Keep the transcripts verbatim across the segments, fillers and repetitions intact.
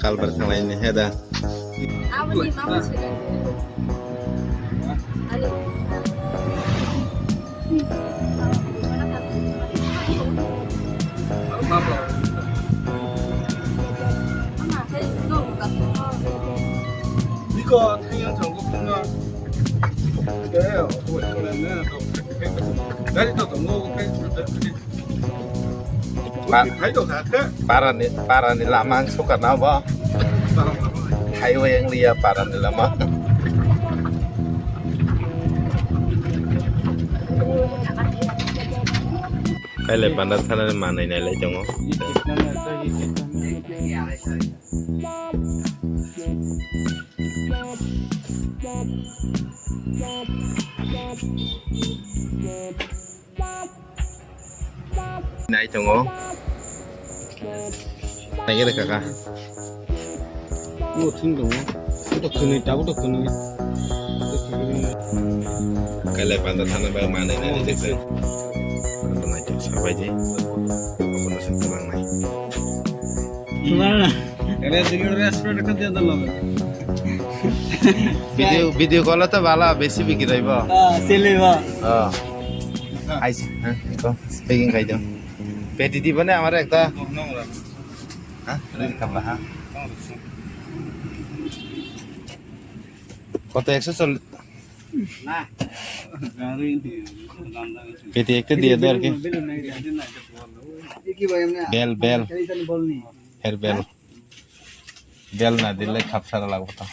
Kalbar thanglai ni he da. Aboni mama sila. Ani. Mama, hey, no, no. Biko, thayang thang ko phone na. Eh, oh, ko na na. Dari to to ngo ko kai. Pa-, parani, parani lama ang sukar na bo. Highway ang liya parani lama. Kailai panda thanani manwi nailai tongo. Nai tongo. Nai gele kaka. Bo thing tongo. Bo to khwnwi, tabuk to khwnwi. Kailai panda thana bai manwi nai rijak. Nai tok sabai di. Abono se twlang nai. Twlang na. Ere jigil restaurant ka dia dalo. Video, video call to bala besi bikiraibo. Ah, sele ba. Oh. Aise, ha, iko, speaking kaido. Peti di bane amar ekta. Ha? Rin kabla, ha? Koto ekso chol-, peti ekta diye de ar ki. Bel, bel. Her bel. Bel na dile khapsara lagbo ta.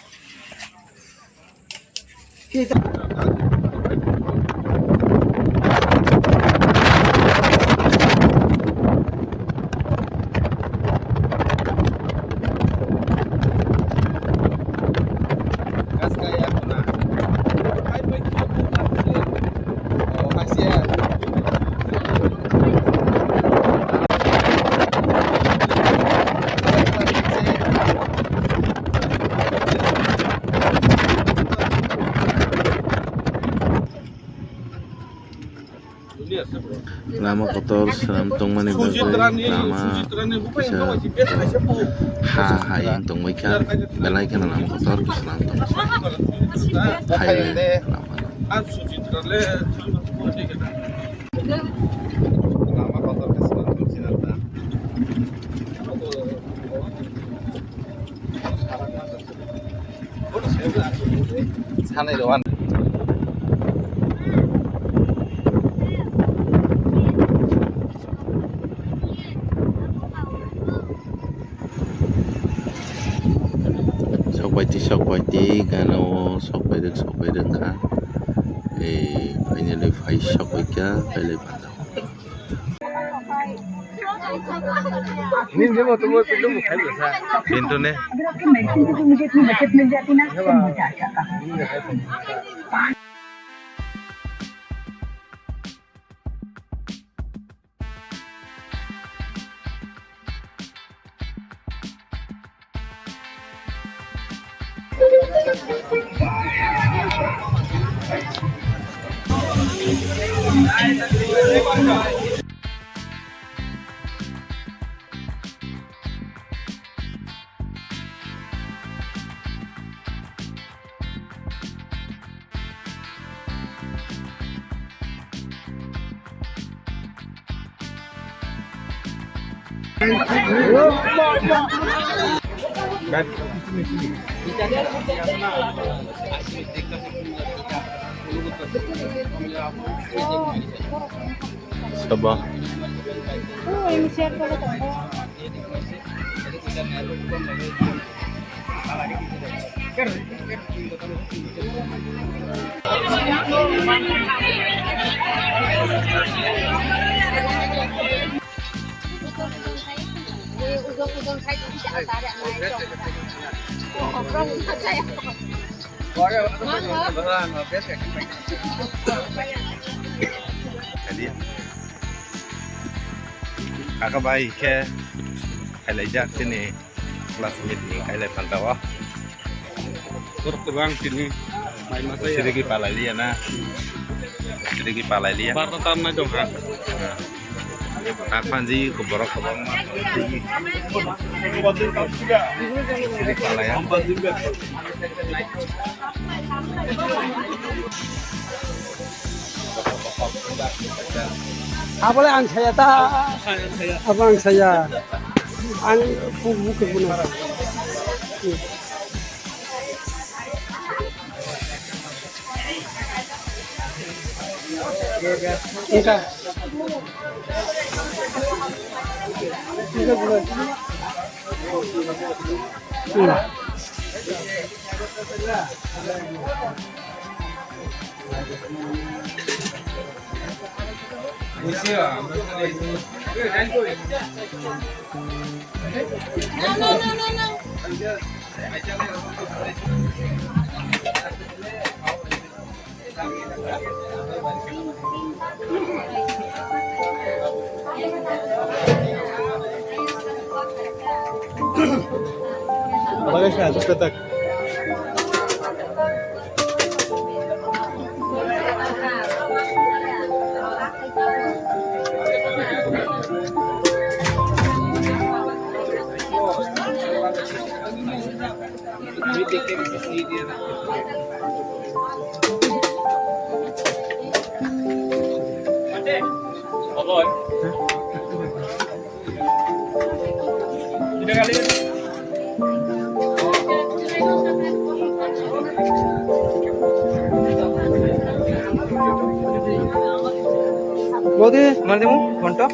Lama kotor swnam tongmani bagwi lama kisa ha ha yang tongbaikha, belai kheno lama kotor swnam tong. Highway lama. Lama kotor khe swnam tong sinata. Sanai rw ang. Sokbaiti, sokbaiti, gana o sokbairwk, sokbairwk kha. Ei, finally phai sokbaikha, phailai panda. Pintu ne? Saba. Kaka bai khe khailaijak chini classmate ni khailai panda o. Borok kwbang tini mai masa ya. Sirigi palai liya na. Sirigi palai liya. Barta tam nai dong ha. Takpanji borok kwbangma. Siri palaya. Abole ang saya ta. Abo ang saya. Ang bu-, bu-, bu-, bu-, Engka. Engka, bukan. Hmm. Modi? Mandi mo, konto?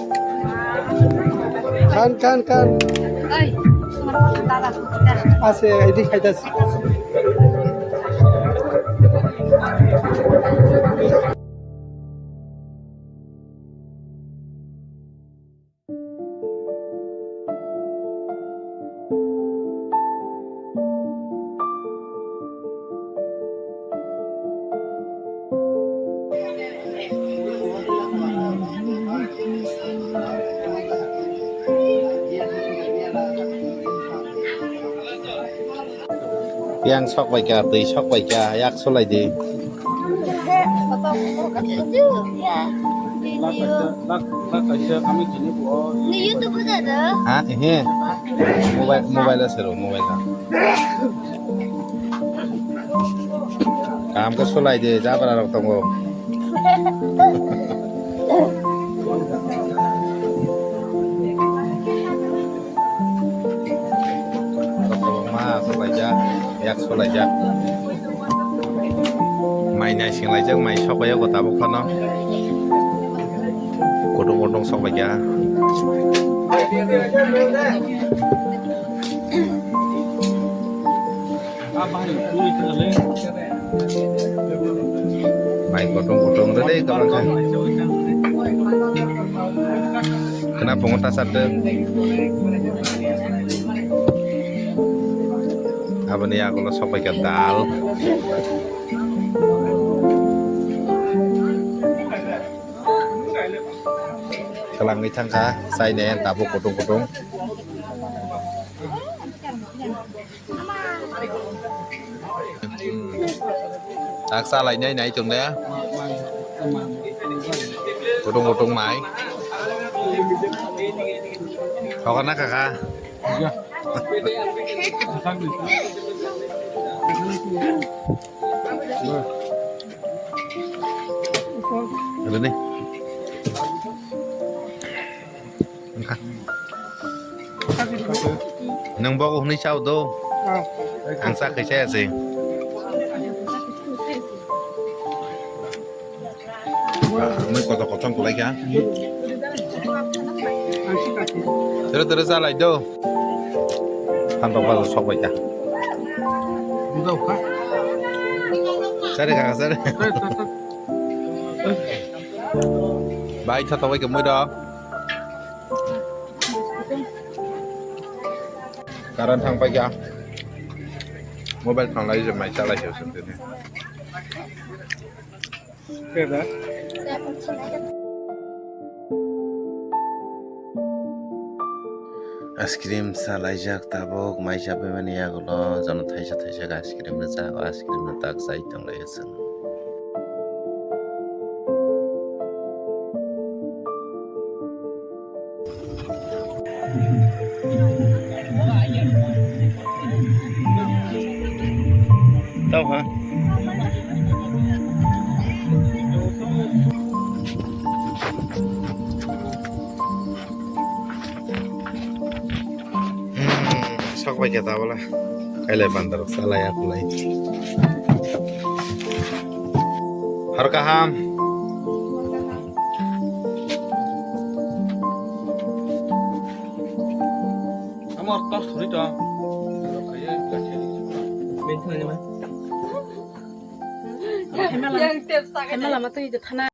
Khan, khan, khan. Oi, তোমার দাদা কোথায়? Ase, edi khaitasi. Yang sok bai kha, twi sok bai kha, yak sulai di. Ha, ehe. Mobile, mobile asero, mobile. Kam khe sulai di, jabra rok tongo. Kwbangma solaijak, yak solaijak. Mai naising laijak, mai sokbaio tabuk phano. Kutung kutung sokbaikha. Mai kutung kutung rwdi kwbangkha. Khwna phungo ta chaptwk. Aboni yagulo sokbaikha dal. Kwlangwi thangkha, chainai tabuk kutung kutung. Tak chalai nai nai tong le. Kutung kutung mai. Thokna kaka. Ini. Nang bogo hwnwi chao do. Ang cha khai chaya se. Mui kotor kotor kulai kha. Tere tere cha lai do. Thantok bazar sok bai kha. Sari kha sari. Bai tha tawai kha mui do. Karan thang pai kha. Mobile thang lai je mai cha lai se sung tene. Ice cream salaijak tabuk, mai chapaimani yagulo jono thaisa thaisa ice cream rijak, o ice cream no tak chai tonglaio chwng. Hmm, sok bai khe ta bwla. Kailai bandar salai akulai. Har kaham. Amor tos thuri to. Yang tep sakit. Lama tu itu thana.